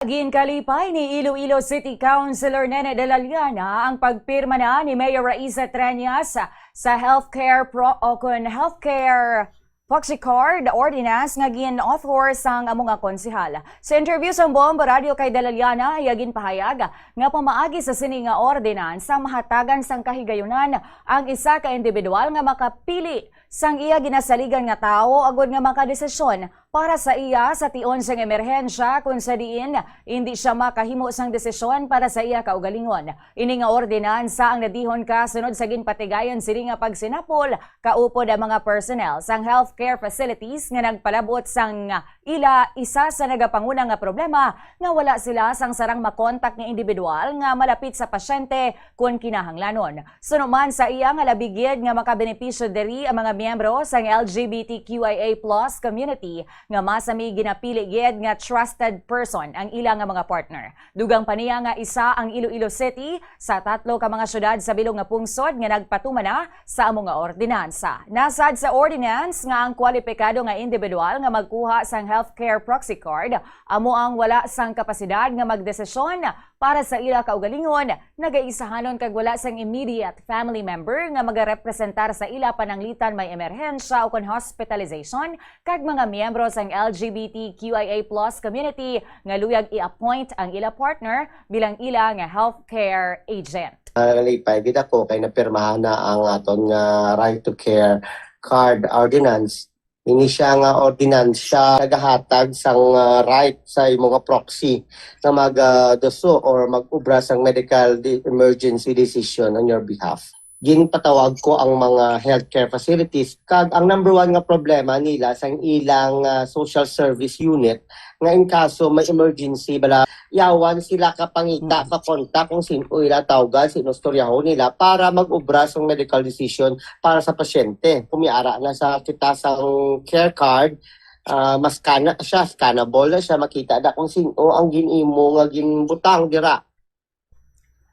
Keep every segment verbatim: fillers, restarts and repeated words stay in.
Ginkalipay ni Iloilo City Councilor Nene de la Llana ang pagpirma na ni Mayor Raisa Treñas sa healthcare pro o kon healthcare proxy card ordinance nga gin-author sang amo nga konsehal. Sa interview sang Bombo Radio kay de la Llana, iya ginpahayag nga pamaagi sa sini nga ordinansa mahatagan sang kahigayunan ang isa ka individual nga makapili sang iya ginasaligan nga tawo agod nga makadesisyon para sa iya sa tion sang emerhensya, kon sa diin indi siya makahimo sang desisyon para sa iya kaugalingon. Ini nga ordinansa ang nadihon kasunod sa ginpatigayon sini nga pagsinapol kaupod ang mga personnel sang healthcare facilities nga nagpalabot sang ila isa sa nagapanguna nga problema nga wala sila sang sarang makontak nga individual nga malapit sa pasyente kon kinahanglanon. Suno man sa iya nga labi gid nga makabenepisyo diri ang mga miyembro sang L G B T Q I A plus community nga masami ginapili gid nga trusted person ang ila nga mga partner. Dugang pa niya nga isa ang Iloilo City sa tatlo ka mga syudad sa bilog nga pungsod nga nagpatuman na sa amo nga ordinansa. Nasad sa ordinance nga ang kwalipikado nga individual nga magkuha sang healthcare proxy card amo ang wala sang kapasidad nga magdesisyon para sa ila kaugalingon, nagaisahanon kag wala sang immediate family member nga magarepresentar sa ila pananglitan may emerhensya o kon hospitalization, kag mga miyembro sang L G B T Q I A plus community nga luyag i-appoint ang ila partner bilang ila nga healthcare agent. Nalipay gid ako kay napirmahan na ang aton nga Right to Care Card Ordinance. Ini siya nga ordinansya nagahatag sang, ah, right sa imo nga proxy nga mag, ah, duso or mag-obra sang medical de- emergency decision on your behalf. Ginpatawag ko ang mga healthcare facilities, kag ang number one nga problema nila sang ilang, ah, social service unit nga in kaso may emergency bala, yawan sila ka pangita, Mm. ka-contact kung sin-o ila tawgan, sin-o storyahon nila para mag-obra sang medical decision para sa pasyente. Kung may ara na sa kita sang care card, ah, mas kana siya, scannable na siya, makita na kung sin-o ang gin-imo nga ginbutang dira.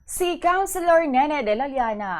Si Councilor Nene de la Llana